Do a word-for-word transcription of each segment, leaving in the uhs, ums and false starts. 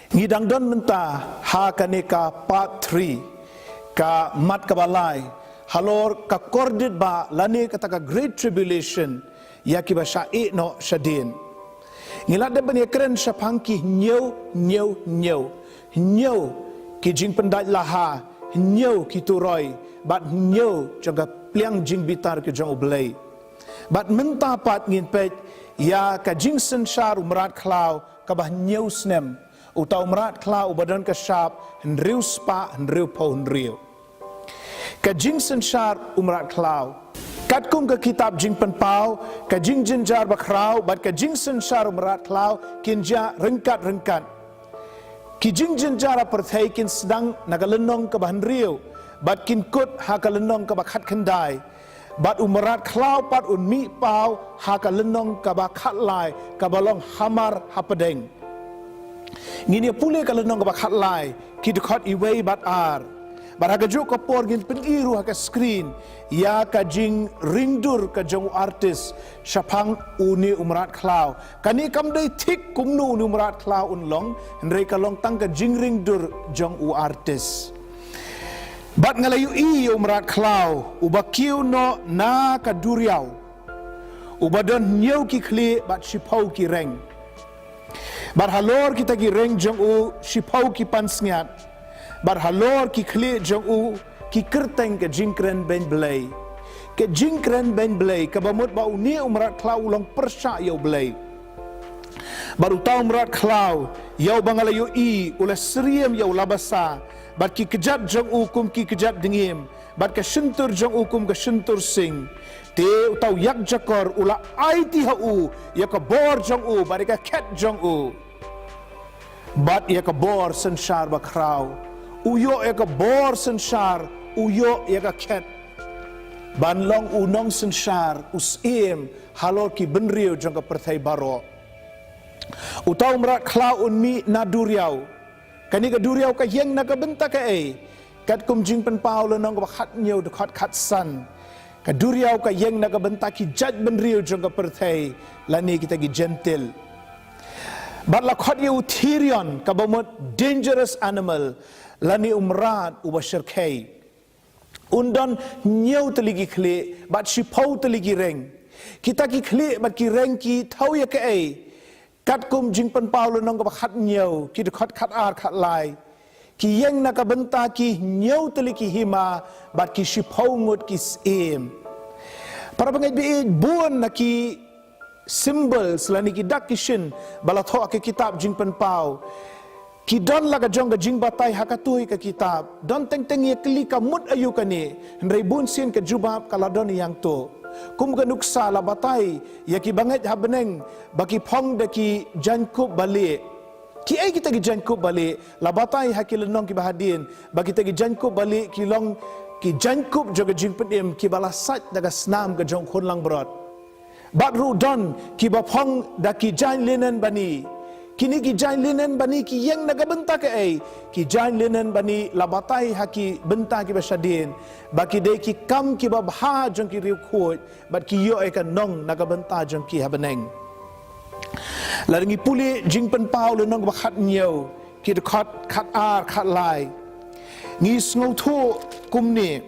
Ngi dang don mynta ha kane ka part three, ka mat kaba lai, halor ka kordit ba lane kata ka Great Tribulation, ïa kiba shah ïeh noh shadien. Ngi la dep ban ïakren shaphang ki hynñiew, hynñiew, hynñiew, hynñiew ki jingpyndait laha, hynñiew ki turoi, bad hynñiew jong ka pliang jingbitar ka jong U Blei. Bad mynta pat ngin peit ïa ka jingsynshar u mrad khlaw kaba hynñiew snem, uta u mrad khlaw uba don ka shap hynriew spah hynriew phew hynriew. Ka jingsynshar u mrad khlaw. Katkum ka kitab Jingpynpaw, ka jingjynjar bakhraw bad ka jingsynshar u mrad khlaw kin jia ryngkat ryngkat. Ki jingjynjar ha pyrthei kin sdang na ka lynnong kaba hynriew bad kin kut ha ka lynnong kaba khatkhyndai. Bad u mrad khlaw pat un mih paw ha ka lynnong kaba khatlai, kaba long hamar hapdeng. Ngin ïa pule ka lynnong kaba khatlai, ki dkhot iwei bad ar. Bad ha kajuh ka por ngin pyni ruh ha ka screen ïa ka jingringdur ka jong u artist shaphang une u mrad khlaw. Kane kam dei thik kumno une u mrad khlaw un long, hynrei ka long tang ka jingringdur jong u artist. Bad nga la ïohi ïa u mrad khlaw uba kiew noh na ka duriaw, uba don hynñiew ki khlieh bad shiphew ki reng. Bad halor kita ki reng jong u shiphew ki pansngiat, bad halor ki khlieh jong u ki kyrteng ka jingkren beiñ Blei. Ka jingkren beiñ Blei, kaba mut ba une u mrad khlaw u long pyrshah ïa U Blei. Bad uta u mrad khlaw, ïa uba nga la ïohi, u la syriem ïa u la basa, bad ki kjat jong u kum ki kjat dngiem, bad ka shyntur jong u kum ka shyntur sing. Te uta u ïakjakor u la aiti ha u ïa ka bor jong u bad ïa ka khet jong u. Bad ïa ka bor synshar bakhraw, u ïoh ïa ka bor synshar, u ïoh ïa ka khet ban long u nongsynshar, u syiem halor ki bynriew jong ka pyrthei baroh. Uta u mrad khlaw un mih na duriaw. Kane ka duriaw ka ïeng na ka bynta kaei? Katkum Jingpynpaw lynnong kaba khathynñiew dkhot khatsan, ka duriaw ka ïeng na ka bynta ki jaitbynriew jong ka pyrthei, lane kita ki Jentil. Bad la khot ïa u therion, kaba mut dangerous animal, lane u mrad uba shyrkhei. Un don hynñiew tylli ki khlieh bad shiphew tylli ki reng. Kita ki khlieh bad ki reng ki thaw ïa kaei? Katkum Jingpynpaw lynnong kaba khathynñiew, ki dkhot khatar khatlai, ki ïeng na ka bynta ki hynñiew tylli ki hima bad ki shiphew ngut ki syiem. Para bangeit ba ïeit, bun na ki symbols lane ki dak ki shin ba la thoh ha ka kitab Jingpynpaw, ki don la ka jong ka jingbatai ha katei ka kitab. Don teng teng ïa kylli ka mut aïu kane, hynrei bun sien ka jubab ka la don ïa ngto. Kum ka nuksa la batai ïa ki bangeit ha bneng ba ki phong da ki jaiñkup balieh. Kiei kita ki jaiñkup balieh? La batai ha ki lynnong kiba hadien ba kita ki jaiñkup balieh ki long ki jaiñkup jong ka jingpynim kiba la sait da ka snam ka jong u khun langbrot. Bad ruh don kiba phong da ki jaiñ linen bani. Kine ki jaiñ linen bani ki ïeng na ka bynta kaei? Ki jaiñ linen bani la batai ha ki bynta kiba shadien ba ki dei ki kam kiba bha jong ki riewkhuid, bad ki ïoh ïa ka nong na ka bynta jong ki ha bneng. Lada ngi pule Jingpynpaw lynnong kaba khathynñiew, ki dkhot khatar khatlai, ngi sngewthuh kumne: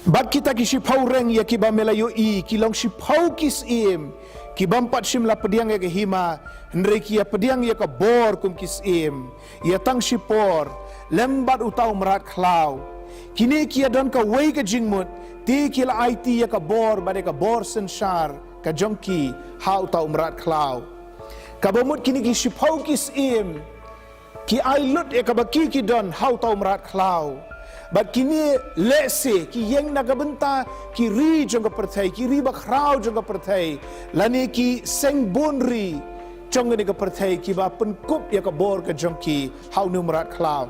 Bad kita ki shiphew reng ïa kiba me la ïohi ki long shiphew ki syiem, ki bym pat shym la pdiang ïa ka hima, hynrei ki ïa pdiang ïa ka bor kum ki syiem ïa tang shipor lem bad uta u mrad khlaw. Kine ki ïa don kawei ka jingmut, te ki la aiti ïa ka bor bad ïa ka bor synshar ka jong ki ha uta u mrad khlaw. Kaba mut kine ki shiphew ki syiem ki ai lut ïa kaba ki ki don ha uta u mrad khlaw. Bad kine lehse ki ïeng na ka bynta ki ri jong ka pyrthei, ki ri bakhraw jong ka pyrthei, lane ki seng bun ri jong kane ka pyrthei kiba pynkup ïa ka bor ka jong ki ha une u mrad khlaw.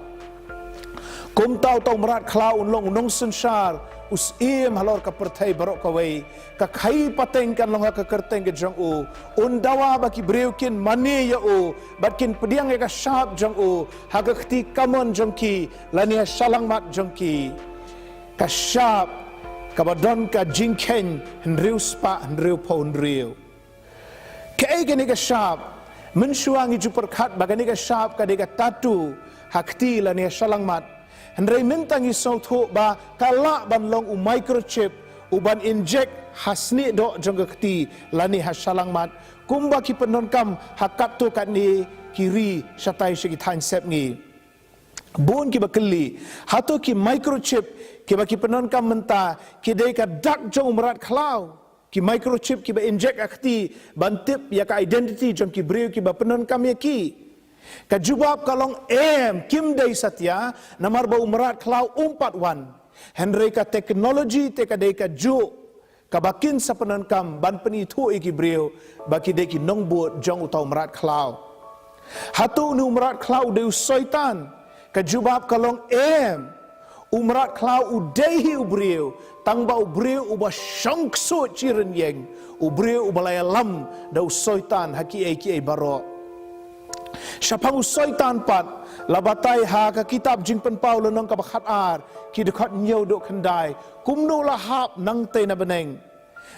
Kumta uta u mrad khlaw un long u nongsynshar, u syiem halor ka pyrthei baroh kawei. Ka khaii pateng kan long ha ka kyrteng ka jong u. Un dawa ba ki briew kin mane ïa u bad kin pdiang ïa ka shap jong u ha ka kti kamon jong ki lane ha shyllangmat jong ki. Ka shap kaba don ka jingkheiñ hynriew spah hynriew phew hynriew. Kaei kane ka shap? Mynshuwa ngi ju pyrkhat ba kane ka shap ka dei ka tattoo ha kti lane ha shyllangmat. Hynrei mynta ngi sngewthuh ba ka lah ban long u microchip u ban inject ha snieh doh jong ka kti lane ha shyllangmat, kumba ki pyndonkam ha katto katne ki ri shatai sha ki thaiñ sepngi. Bun kiba kylli, hato ki microchip kiba ki pyndonkam mynta ki dei ka dak jong u mrad khlaw? Ki microchip kiba inject ha kti ban tip ïa ka identity jong ki briew kiba pyndonkam ïa ki? Ka jubab ka long em, kim dei satia, namar ba u mrad khlaw um pat wan. Hynrei ka technology te ka dei kajuh kaba kin sa pyndonkam ban pynithuh ïa ki briew ba ki dei ki nongbud jong uta u mrad khlaw. Hato une u mrad khlaw u dei u soitan? Ka jubab ka long em. U mrad khlaw u dei hi u briew, tangba u briew uba shong ksuid shi rynïeng, u briew uba la ïalam da u soitan ha kiei kiei baroh. Shaphang u soitan pat, la batai ha ka kitab Jingpynpaw lynnong kaba khatar, ki dkhot hynñiew haduh khyndai, kumno la hap nangtei na bneng.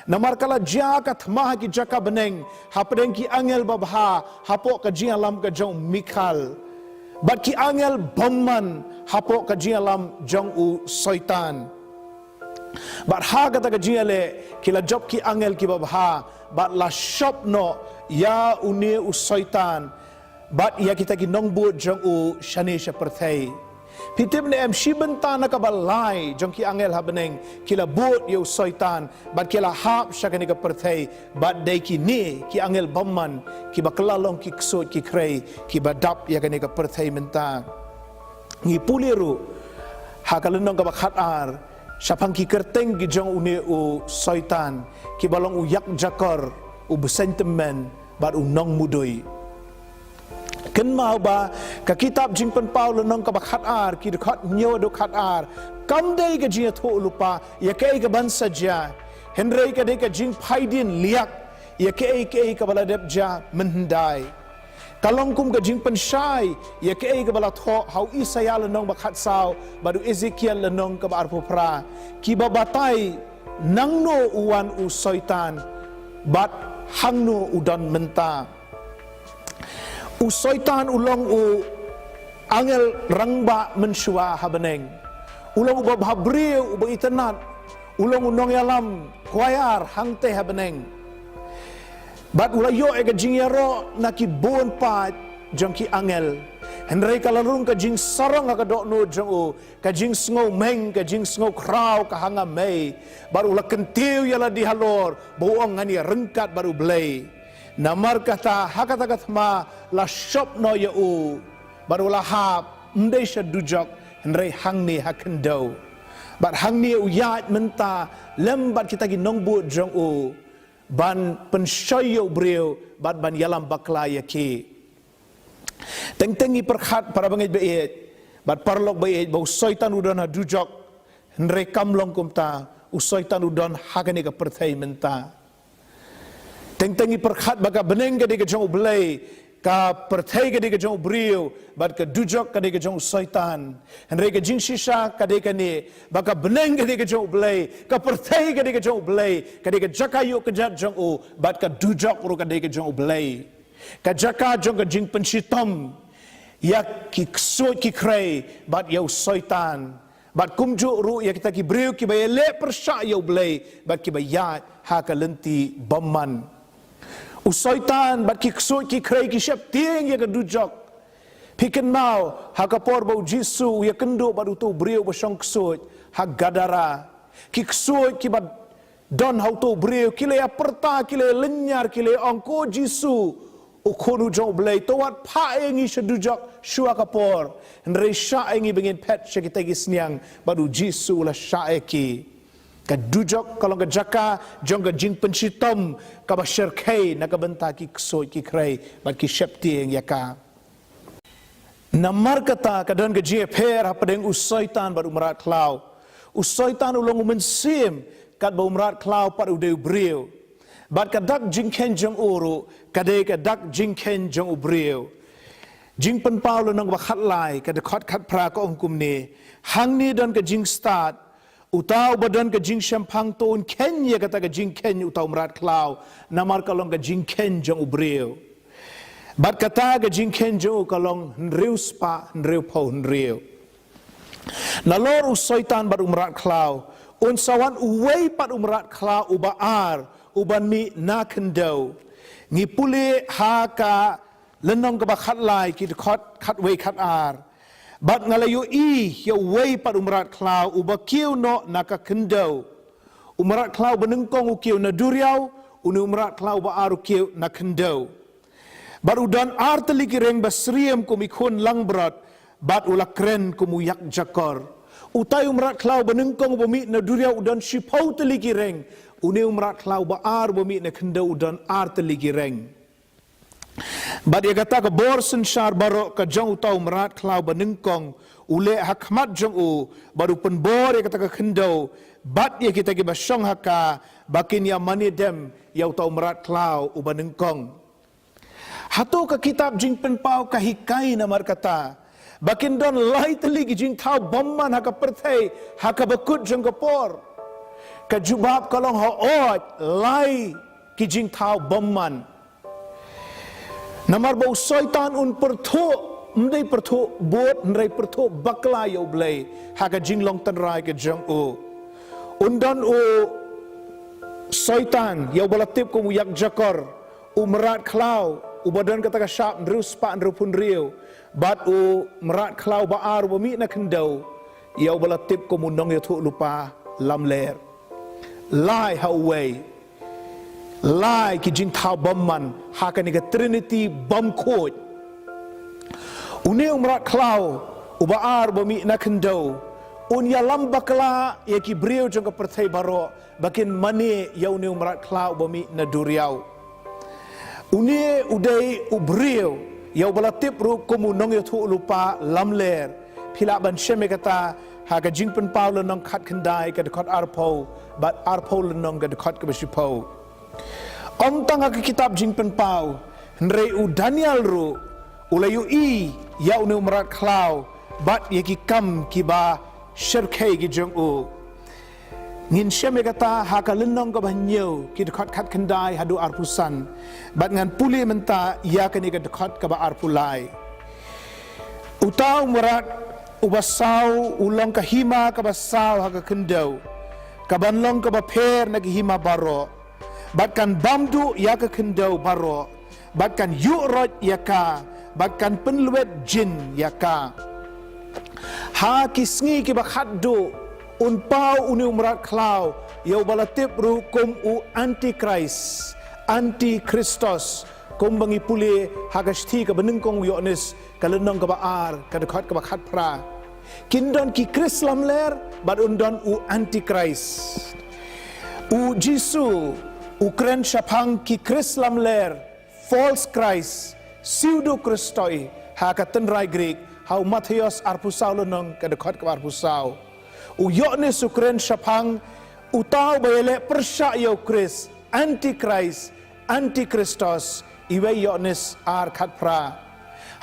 Namar ka la jia ka thma ha ki jaka bneng hapdeng ki angel babha hapoh ka jingïalam ka jong u Mikael, bad ki angel bymman hapoh ka jingïalam jong u soitan. Bad ha kata ka jingïaleh ki la jop ki angel kiba bha bad la shop noh ïa une u soitan bad ïa kita ki nongbud jong u shane sha pyrthei. Phi tip ne em, shi bynta na kaba lai jong ki angel ha bneng ki la bud ïa u soitan bad ki la hap sha kane ka pyrthei, bad dei kine ki angel bymman kiba kylla long ki ksuid ki khrei kiba dap ïa kane ka pyrthei mynta. Ngi pule ruh ha ka lynnong kaba khatar shaphang ki kyrteng ki jong une u soitan, kiba long u ïakjakor, u bseiñ tymmen bad u nongmudui. Kynmaw ba ka kitab Jingpynpaw lynnong kaba khatar, ki dkhot hynñiew haduh khatar, kam dei ka jingïathuhlypa ïa kaei kaban sa jia, hynrei ka dei ka jingphaidien liak ïa kaei kaei kaba la dep jia mynhyndai. Ka long kum ka jingpynshai ïa kaei kaba la thoh ha u Isaïah lynnong ba khatsaw bad u Ezekiel lynnong kaba arphew phra, kiba batai nangno u wan u soitan bad hangno u don mynta. U soitan u long u angel rangbah mynshuwa ha bneng. U long uba bhabriew, uba itynnad. U long u nongïalam khwaiar hangtei ha bneng. Bad u la ïoh ïa ka jingïaroh na ki bun paid jong ki angel. Hynrei ka la rung ka jingsarong ha ka dohnud jong u, ka jingsngewmeng, ka jingsngewkhraw ka hanga mei. Bad u la kyntiew ïa lade halor ba u ong, ngan ïaryngkat bad U Blei. Namar kata ha kata ka thma la shop noh ïa u bad u la hap, ym dei sha dujok hynrei hangne ha khyndew. Bad hangne u ïaid mynta lem bad kita ki nongbud jong u ban pynshoi ïa u briew bad ban ïalam bakla ïa ki. Teng teng ngi pyrkhat, para bangeit ba ïeit bad paralok ba ïeit, ba u soitan u don ha dujok, hynrei kam long kumta. U soitan u don ha kane ka pyrthei mynta. Teng teng ngi pyrkhat ba ka bneng ka dei ka jong U Blei, ka pyrthei ka dei ka jong u briew, bad ka dujok ka dei ka jong u soitan. Hynrei ka jingshisha ka dei kane, ba ka bneng ka dei ka jong U Blei, ka pyrthei ka dei ka jong U Blei, ka dei ka jaka ïuh kjat jong u, bad ka dujok ruh ka dei ka jong U Blei. Ka jaka jong ka jingpynshitom ïa ki ksuid ki khrei bad ïa u soitan. Bad kumjuh ruh ïa kita ki briew kiba ïaleh pyrshah ïa U Blei bad kiba ïaid ha ka lynti bymman. U soitan bad ki ksuid ki khrei ki sheptieng ïa ka dujok. Phi kynmaw ha ka por ba u Jisu u ïakynduh bad uto u briew ba shong ksuid ha Gadara. Ki ksuid kiba don ha uto u briew ki la ïapyrta, ki la ïalynñiar, ki la ong, ko Jisu, u Khun u jong U Blei, to wat phah ïa ngi sha dujok shuwa ka por, hynrei shah ïa ngi ba ngin phet sha kita ki sniang. Bad u Jisu u la shah ïa ki. Ka dujok ka long ka jaka jong ka jingpynshitom kaba shyrkhei na ka bynta ki ksuid ki khrei bad ki sheptieng ïa ka. Namar kata ka don ka jingïapher hapdeng u soitan bad u mrad khlaw. U soitan u long u mynsiem katba u mrad khlaw pat u dei u briew. Bad ka dak jingkheiñ jong u ruh ka dei ka dak jingkheiñ jong u briew. Jingpynpaw lynnong ba khatlai, ka dkhot khatphra ka ong kumne: Hangne don ka jingstad, uta uba don ka jingshemphang to un kheiñ ïa kata ka jingkheiñ uta u mrad khlaw, namar ka long ka jingkheiñ jong u briew. Bad kata ka jingkheiñ jong u ka long hynriew spah hynriew phew hynriew. Nalor u Soitan bad u mrad khlaw, un sa wan uwei pat u mrad khlaw uba ar, uban mih na khyndew. Ngi pule ha ka lynnong kaba khatlai, ki dkhot khatwei khatar. Bad nga la ïohi ïa uwei pat u mrad khlaw uba kiew noh na ka khyndew. U mrad khlaw banyngkong u kiew na duriaw, une u mrad khlaw ba ar u kiew na khyndew. Bad u don ar tylli ki reng ba syriem kum i khun langbrot, bad u la kren kum u ïakjakor. Utai u mrad khlaw banyngkong uba mih na duriaw u don shiphew tylli ki reng, une u mrad khlaw ba ar uba mih na khyndew u don ar tylli ki reng. Bad ïa kata ka bor synshar baroh ka jong utai u mrad khlaw banyngkong u leh ha khmat jong u, bad u pynbor ïa kata ka khyndew bad ïa kita kiba shong ha ka, ba kin ïa mane dem ïa utai u mrad khlaw u banyngkong. Hato ka kitab Jingpynpaw ka hikai namar kata ba kin don lai tylli ki jingthaw bymman ha ka pyrthei ha kaba kut jong ka por? Ka jubab ka long, hooid, lai ki jingthaw bymman. Namar ba u Soitan un pyrthuh, ym dei pyrthuh bud, hynrei pyrthuh bakla ïa U Blei ha ka jinglong tynrai ka jong u. Un don u Soitan ïa uba la tip kum u ïakjakor, u mrad khlaw uba don kata ka shap hynriew spah hynriew phew hynriew, bad u mrad khlaw ba ar uba mih na khyndew ïa uba la tip kum u nongïathuhlypa lamler. Lai ha uwei, lai ki jingthaw bymman ha kane ka Trinity bymkhuid. Une u mrad khlaw uba ar uba mih na khyndew un ïalam bakla ïa ki briew jong ka pyrthei baroh ba kin mane ïa une u mrad khlaw uba mih na duriaw. Une u dei u briew ïa uba la tip ruh kum u nongïathuhlypa lamler. Phi lah ban shem ïa kata ha ka Jingpynpaw lynnong khatkhyndai ka dkhot arphew bad arphew lynnong ka dkhot kaba shiphew. Ym tang ha ka kitab Jingpynpaw, hynrei u Daniel ruh u la ïohi ïa une u mrad khlaw bad ïa ki kam kiba shyrkhei ki jong u. Ngin shem ïa kata ha ka lynnong kaba hynñiew, ki dkhot khatkhyndai haduh arphew san. Bad ngan pule mynta ïa kane ka dkhot kaba arphew lai. Uta u mrad uba saw u long ka hima kaba saw ha ka khyndew, kaban long kaba pher na ki hima baroh, bad kan bam duh ïa ka khyndew baroh, bad kan ïuh roit ïa ka, bad kan pynlwet jin ïa ka. Ha ki sngi kiba khatduh un paw une u mrad khlaw ïa uba la tip ruh kum u Antichrist, Antichristos, kumba ngi pule ha ka shithi kaba nyngkong u Ïoannis ka lynnong kaba ar ka dkhot kaba khatphra. Kin don ki Khrist lamler bad un don u Antichrist. U Jisu u kren shaphang ki Khrist lamler, false Christ, pseudo Christoi, ha ka tynrai Greek, ha u Mathaios arphew saw lynnong ka dkhot kaba arphew saw. U Ïoannis u kren shaphang uta uba ïaleh pyrshah ïa u Khrist, Antichrist, Antichristos, iwei Ïoannis ar khatphra.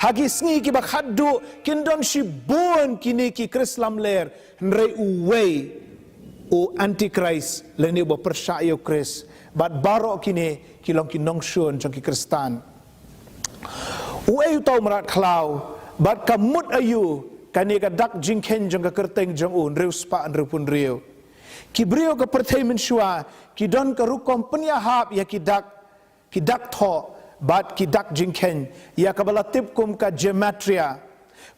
Ha ki sngi kiba khatduh kin don shibun kine ki Khrist lamler, hynrei uwei u Antichrist lane uba pyrshah ïa u Khrist. Bad baroh kine ki long ki nongshun jong ki Khristan. Uei uta u mrad khlaw, bad ka mut aïu kane ka dak jingkheiñ jong ka kyrteng jong u hynriew spah hynriew phew hynriew? Ki briew ka pyrthei mynshuwa ki don ka rukom pynïahap ïa ki dak, ki dak thoh bad ki dak jingkheiñ ïa kaba la tip kum ka gematria.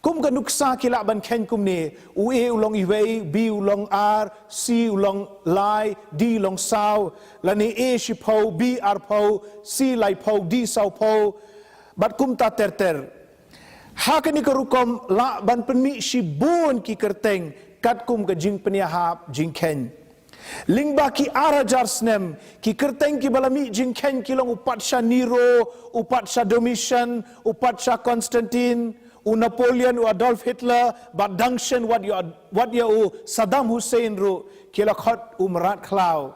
Kum ka nuksa ki lah ban kheiñ kumne, u A u long iwei, B u long ar, C u long lai, D u long saw, lane A shiphew, B arphew, C laiphew, D sawphew, bad kumta ter ter. Ha kane ka rukom lah ban pynmih shibun ki kyrteng katkum ka jingpynïahap jingkheiñ. Lyngba ki ar hajar snem, ki kyrteng kiba la mih jingkheiñ ki long u Patsha Nero, u Patsha Domitian, u Patsha Constantine, u Napoleon, u Adolf Hitler, bad dang shen wat ïa, wat ïa u Saddam Hussein ruh ki la khot u mrad khlaw.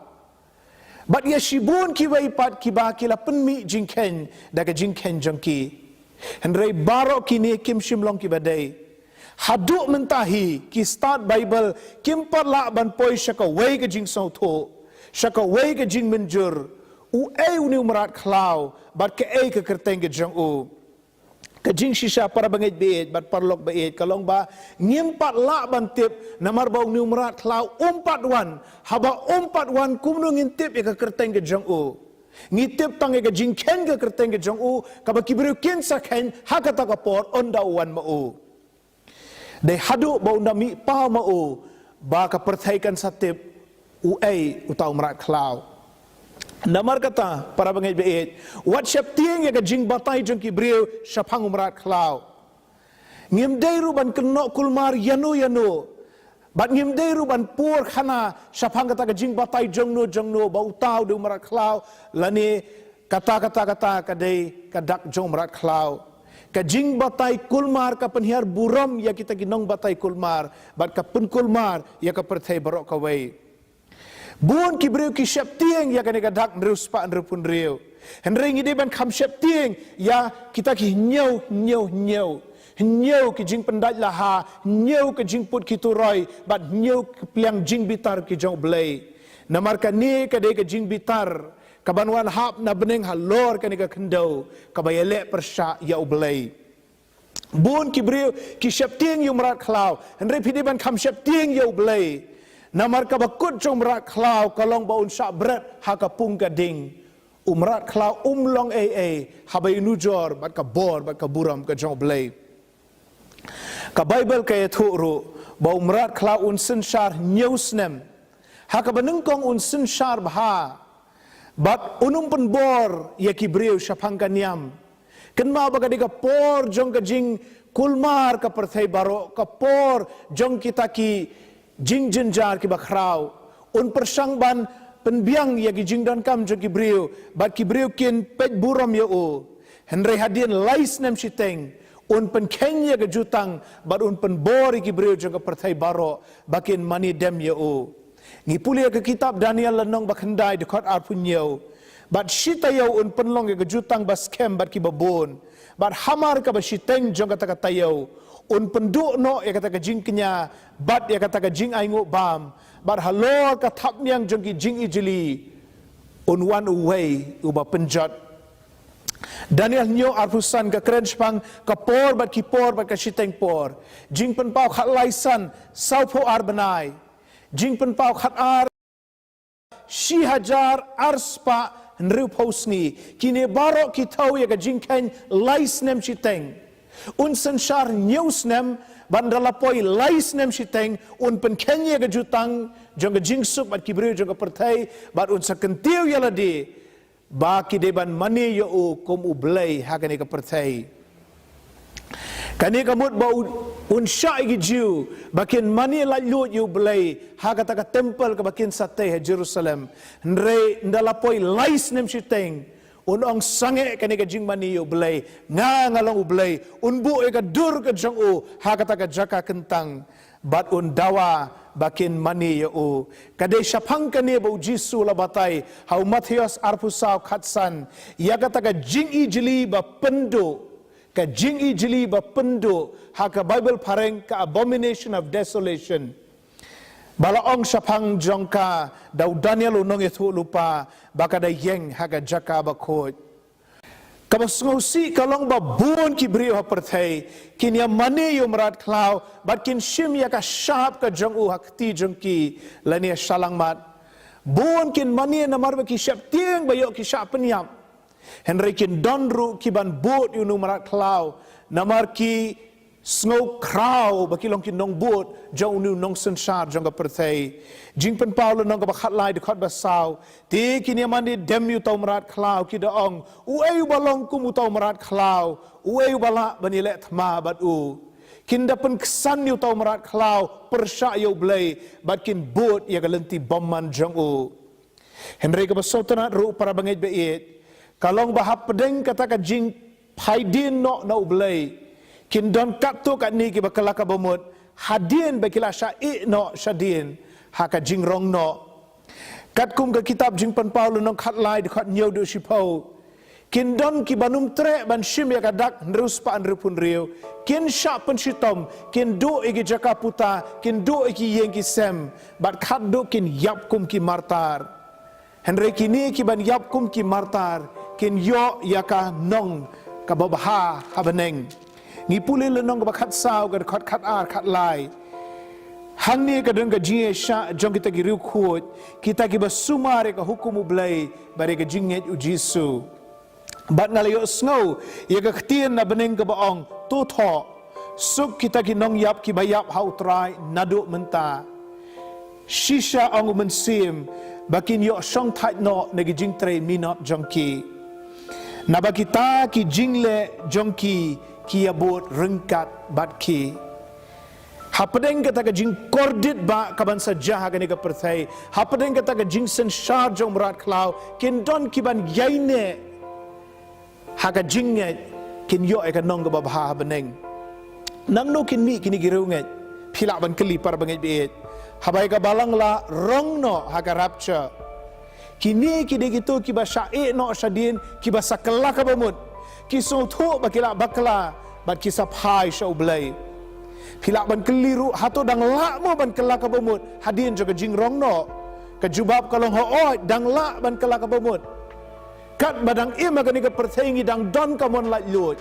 Bad ïa shibun kiwei pat kiba ki la pynmih jingkheiñ da ka jingkheiñ jong ki. Hynrei baroh kine kim shym long kiba dei. Haduh mynta hi ki stad Baibl kim pat lah ban poi sha kawei ka jingsngewthuh, sha kawei ka jingmynjur, uei une u mrad khlaw bad kaei ka kyrteng ka jong u. Ka jingshisha para bangeit baieit bad paralok baieit ka long ba ngim pat lah ban tip namar ba une u mrad khlaw um pat wan, haba um pat wan kumno ngin tip ïa ka kyrteng ka jong u. Ngi tip tang ïa ka jingkheiñ ka kyrteng ka jong u, kaba ki briew kin sa kheiñ ha kata ka por ynda u wan ma u. Dei haduh ba un da mih paw ma u ba ka pyrthei kan sa tip uei uta u mrad khlaw. Namar kata para bangeit baieit, wat sheptieng ïa ka jingbatai jong ki briew shaphang u mrad khlaw. Ngim dei ruh ban kynnoh kulmar ïano ïano. Bad ngim dei ruh ban pur khana shaphang kata ka jingbatai jongno jongno ba uta u dei u mrad khlaw, lane kata kata kata ka dei ka dak jong u mrad khlaw. Ka jingbatai kulmar ka pynhiar burom ïa kita ki nongbatai kulmar bad ka pynkulmar ïa ka pyrthei baroh kawei. Bun ki briew ki sheptieng ïa kane ka dak hynriew spah hynriewphew hynriew. Hynrei ngi dei ban kham sheptieng ïa kita ki hynñiew hynñiew hynñiew. Hynñiew ki jingpyndait laha, hynñiew ki jingput ki turoi bad hynñiew ki pliang jingbitar ki jong u Blei. Namar kane ka dei ka jingbitar kaban wan hap na bneng halor kane ka khyndew, kaba ïaleh pyrshah ïa u Blei. Bun ki briew ki sheptieng ïa u mrad khlaw, hynrei phi dei ban kham sheptieng ïa u Blei. Namar kaba kut jong u mrad khlaw ka long ba un shah bret ha ka pung ka ding. U mrad khlaw um long ei ei haba ïanujor bad ka bor bad ka burom ka jong u Blei. Ka Baibl ka ïathuh ruh ba u mrad khlaw un synshar hynñiew snem. Ha kaba nyngkong un synshar bha bad un ym pynbor ïa ki briew shaphang ka niam. Kynmaw ba ka dei ka por jong ka jingkulmar ka pyrthei baroh, ka por jong kita ki jingjynjar kiba khraw. Un pyrshang ban pynbiang ïa ki jingdonkam jong ki briew bad ki briew kin peit burom ïa u. Hynrei hadien lai snem shiteng un pynkheiñ ïa ka jutang bad un pynbor ïa ki briew jong ka pyrthei baroh ba kin mane dem ïa u. Ngi pule ïa ka kitab Daniel lynnong ba khyndai dkhot arphew hynñiew. Bad shi taïew un pynlong ïa ka jutang ba skhem bad kiba bun. Bad hamar kaba shiteng jong kata ka taïew un pynduh noh ïa kata ka jingkñia bad ïa kata ka jingainguh bam. Bad halor ka thapniang jong ki jingijli un wan uwei uba pynjot. Daniel hynñiew arphew san ka kren shaphang ka por bad ki por bad ka shiteng por. Jingpynpaw khatlai san sawphew ar bnai. Jingpynpaw khatar shi hajar ar spah hynriewphew sngi. Kine baroh ki thew ïa ka jingkheiñ lai snem shiteng. Un synshar hynñiew snem bad ynda la poi lai snem shiteng un pynkheiñ ïa ka jutang jong ka jingsuk bad ki briew jong ka pyrthei bad un sa kyntiew ïa lade ba ki dei ban mane ïa u kum u Blei ha kane ka pyrthei. Kane ka mut ba u-, un shah ïa ki Jiw ba kin mane laitluid ïa u Blei ha kata ka templ kaba kin sa tei ha Jerusalem. Hynrei ynda la poi lai snem shiteng un ong sangeh kane ka jingmane ïa u Blei, nga nga long u Blei. Un buh ïa ka dur ka jong u ha kata ka jaka kyntang. Bad un dawa ba kin mane ïa u. Ka dei shaphang kane ba u Jisu la batai ha u Mathaios arphew saw khatsan ïa kata ka jingijli ba pynduh. Ka jingijli ba pynduh ha ka Baibl phareng ka abomination of desolation. Ba la ong shaphang jong ka da u Daniel u nongïathuhlypa ba ka da ïeng ha ka jaka bakhuid. Kaba sngewsih ka long ba bun ki briew ha pyrthei kin ïa mane ïa u mrad khlaw bad kin shim ïa ka shap ka jong u ha kti jong ki lane shalangmat. Bun kin mane namar ba ki sheptieng ba ïoh ki shah pynïap. Hynrei kin don ruh ki ban bud ïa une u mrad khlaw namar ki sngew khraw ba ki long ki nongbud jong une u nongsynshar jong ka pyrthei. Jingpynpaw lynnong kaba khatlai dkhot ba saw. Te kin ïa mane dem ïa uta u mrad khlaw, ki da ong, uei uba long kum uta u mrad khlaw, uei uba lah ban ïaleh thma bad u. Kin da pynksan ïa uta u mrad khlaw pyrshah ïa u Blei bad kin bud ïa ka lynti bymman jong u. Hynrei kaba sngewtynnat ruh para bangeit baieit ka long ba hapdeng kata ka jingphaidien noh na u Blei kin don katto katne kiba kylla kaba mut hadien ba ki la shah ïeh noh shadien ha ka jingrong noh. Katkum ka kitab Jingpynpaw lynnong khatlai dkhot hynñiew haduh shiphew. Kin don ki ban ym treh ban shim ïa ka dak hynriew spah hynriewphew hynriew. Kin shah pynshitom, kin duh ïa ki jaka puta, kin duh ïa ki ïing ki sem bad khatduh kin ïap kum ki martar. Hynrei kine ki ban ïap kum ki martar kin ïoh ïa ka nong kaba bha ha bneng. Ngi pule lynnong kaba khatsaw, ka dkhot khatar, khatlai. Hangne ka don ka jingïaishah jong kita ki riewkhuid, kita kiba sumar ïa ka hukum U Blei bad ïa ka jingngeit U Jisu. Bad nga la ïohsngew ïa ka ktien na bneng kaba ong, to thoh, suk kita ki nongïap kiba ïap ha U Trai naduh mynta. Shisha, ong U Mynsiem, ba kin ïoh shongthait noh na ki jingtrei minot jong ki. Naba kita ki jingleh jong ki ki ïabud ryngkat bad ki. Hapdeng kata ka jingkordit ba kaban sa jia ha kane ka pyrthei, hapdeng kata ka jingsynshar jong mrad khlaw, kin don kiban ïaineh ha ka jingngeit, kin ïoh ïa ka nong kaba bha ha bneng. Nangno kin mih kine ki riewngeit? Phi lah ban kylli para bangeit baieit. Haba ïa ka balang la rong noh ha ka rapture, kine ki dei kito kiba shah ïeh noh shadien, kiba sa kylla kaba mut, ki sngewthuh ba ki lah bakla bad ki sa phai sha U Blei. Phi lah ban kylli ruh, hato dang lah mo ban kylla kaba mut hadien jong ka jingrong noh? Ka jubab ka long, hooid, dang lah ban kylla kaba mut. Katba dang im ha kane ka pyrthei ngi dang don ka mon laitluid.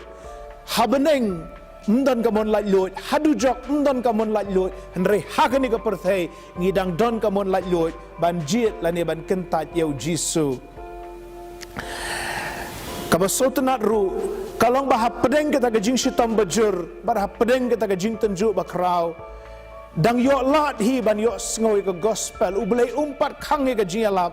Ha bneng ym don ka mon laitluid, ha dujok ym don ka mon laitluid, hynrei ha kane ka pyrthei ngi dang don ka mon laitluid ban jied lane ban kyntait ïa U Jisu. Kaba sngewtynnat ruh ka long ba hapdeng kata ka jingshitom bajur bad hapdeng kata ka jingtynjuh bakhraw, dang ïoh lad hi ban ïohsngew ïa ka gospel. U Blei um pat khang ïa ka jingïalap.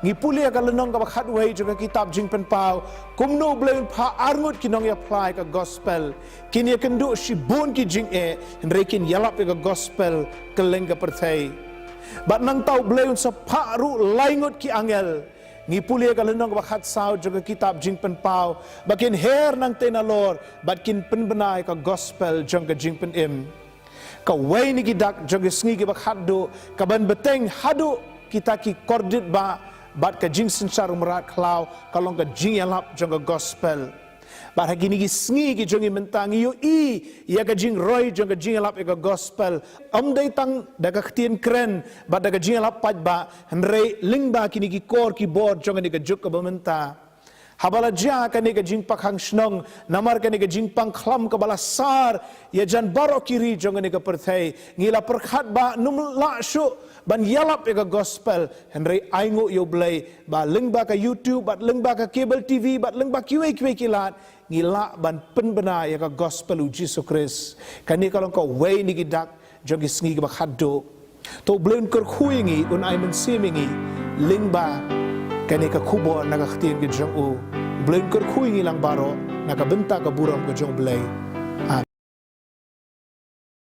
Ngi pule ïa ka lynnong kaba khatwei jong ka kitab Jingpynpaw, kumno U Blei un phah arngut ki nongïaphla ïa ka gospel. Kin ïakynduh shibun ki jingeh, hynrei kin ïalap ïa ka gospel kylleng ka pyrthei. Bad nangta U Blei un sa phah ruh lai ngut ki angel. Ngi pule ïa ka lynnong kaba khatsaw jong ka kitab Jingpynpaw, ba kin her nangtei nalor bad kin pynbna ïa ka gospel jong ka jingpynim. Kawei na ki dak jong ki sngi kiba khatduh kaban bteng haduh kita ki kordit ba bad ka jingsynshar u mrad khlaw, ka long ka jingïalap jong ka gospel. Bad ha kine ki sngi ki jong ngi mynta ngi ïohi ïa ka jingroi jong ka jingïalap ïa ka gospel. Ym dei tang da ka ktien kren bad da ka jingïalap paidbah, hynrei lyngba kine ki kor ki bor jong kane ka juk kaba mynta. Haba la jia kane ka jingpakhang shnong namar kane ka jingpang khlam kaba la sar ïa jan baroh ki ri jong kane ka pyrthei, ngi la pyrkhat ba ym lah shuh ban ïalap ïa ka gospel, hynrei ainguh ïa U Blei ba lyngba ka YouTube bad lyngba ka cable T V bad lyngba kiwei kiwei ki lad, ngi lah ban pynbna ïa ka gospel U Jisu Khrist. Kane ka long kawei na ki dak jong ki sngi kiba khatduh. To U Blei un kyrkhu ïa ngi, un ai mynsiem ïa ngi lyngba kane ka khubor na ka ktien ka jong u. U Blei un kyrkhu ïa ngi lang baroh na ka bynta ka burom ka jong U Blei.